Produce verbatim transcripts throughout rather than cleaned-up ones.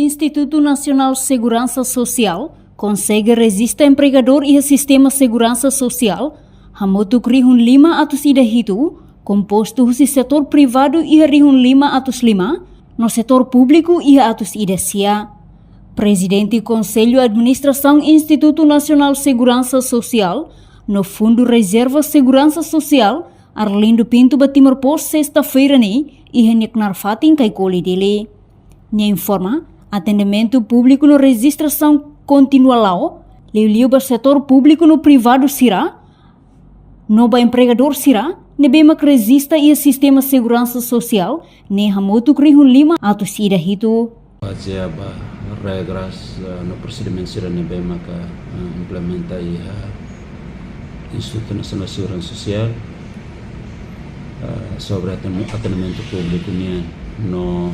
Institutu Nasionál Seguransa Sosiál konsege rejista empregadór iha sistema seguransa sosiál hamutuk rihun lima atus ida hitu, kompostu husi setór privadu iha rihun lima atus lima, no setór públiku iha atus ida sia. Prezidente Konsellu Administrasaun Institutu Nasionál Seguransa Sosiál no Fundu Rezerva Seguransa Sosiál, Arlindo Pinto, ba Timor Post sesta-feira ne'e iha nia knaar fatin Caicoli, Dili. Nia informa, atendimentu públiku no rejistrasaun kontinua la'o, liuliu ba setór públiku no privadu sira, no ba empregadór sira ne'ebé mak rejista iha sistema seguransa sosiál ne'e hamutuk rihun lima atus ida hitu. Bazeia ba regras, eh, no prosedimentu sira ne'ebé maka, eh, implementa iha Institutu Nasionál Seguransa Sosiál, eh, sobre aten-, atendimentu públiku nian no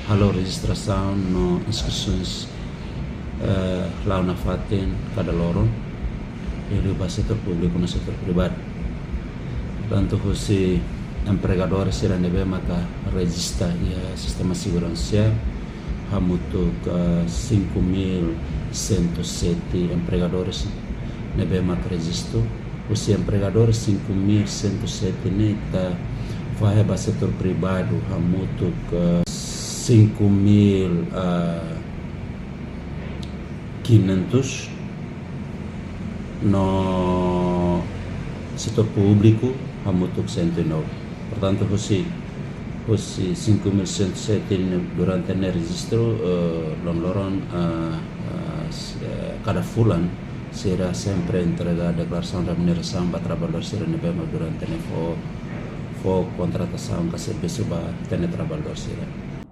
halo rejistrasaun no inskrisaun, eh, la'o nafatin kada loron, liuliu ba setór públiku no setór privadu. Tantu husi empregadór sira ne'ebé maka rejista iha sistema seguransa sosiál, hamutuk, eh, cinco mil cento sete empregadores ne'ebé maka rejistu. Husi empregadores cinco mil cento sete ne'e ita fahe ba setór privadu hamutuk, eh, cinco mil, eh, quinhentos, no setór públiku hamutuk cento e nove. Portantu, husi, husi cinco mil cento sete ne'e durante ne'e rejista, eh, loron-loron, eh, eh, s-, eh, kada fulan sira sempre entrega deklarasaun remunerasaun ba traballadór sira ne'ebé mak durante ne'e fó, fó kontratasaun ka servisu ba ita-nia traballadór sira.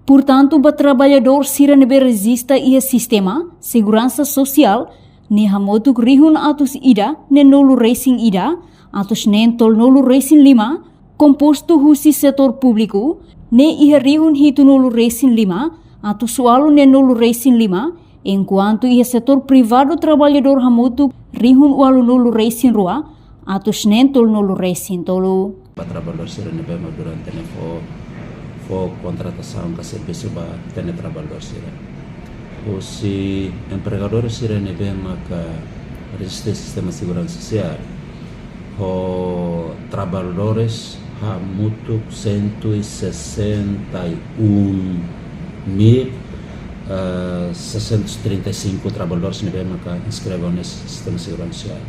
Portantu, ba traballadór sira ne'ebé rejista iha sistema seguransa sosiál ne'e hamutuk rihun atus ida neen-nulu resin ida, atus neen tolunulu resin lima, kompostu husi setór públiku ne'e iha rihun hitunulu resin lima, atus ualu neen-nulu resin lima, enkuantu iha setór privadu traballadór hamutuk rihun ualunulu resin rua, atus neen tolunulu resin tolu. Ba traballadór sira ne'ebé mak durante ne'e fó, fó kontratasaun ka servisu ba ita-nia traballadór sira. Husi empregadór sira ne'ebé maka rejista sistema seguransa sosiál, ho traballadores hamutuk cento e sessenta e um mil, eh, seiscentos e trinta e cinco traballadores ne'ebé maka inskreve iha sistema seguransa sosiál.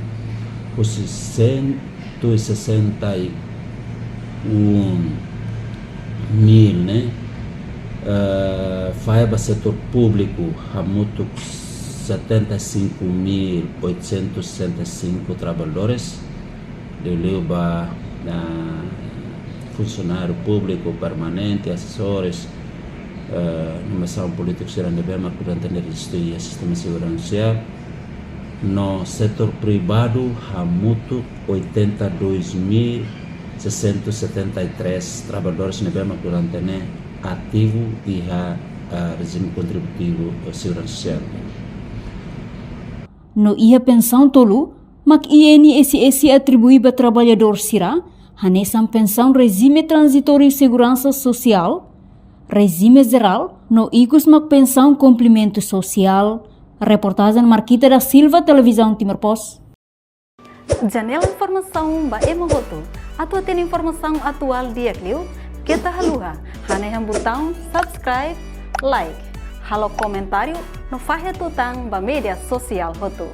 Husi cento e sessenta e um mil ne'e, eh, fahe ba setór públiku hamutuk setenta e cinco mil oitocentos e sessenta e cinco traballadores, liuliu ba, ah, funsionáriu públiku permanente, asesores, eh, nomeasaun polítiku sira ne'ebé mak durante ne'e rejista iha sistema seguransa sosiál. No setór privadu hamutuk oitenta e dois mil seiscentos e setenta e três traballadores ne'ebé mak durante ne'e ativu iha, ah, rejime kontributivu, eh, seguransa sosiál. No iha pensaun tolu mak I N S S atribui ba traballadór sira, hanesan pensaun rejime tranzitóriu seguransa sosiál, rejime jerál, no ikus mak pensaun komplementu sosiál. Reportajen Marquita da Silva, Televizaun Timor Post. Janela informasaun ba ema hotu. Atu hatene informasaun atuál di'ak liu, keta haluha hanehan butaun subscribe, like, halo komentáriu no fahe tutan ba média sosiál hotu.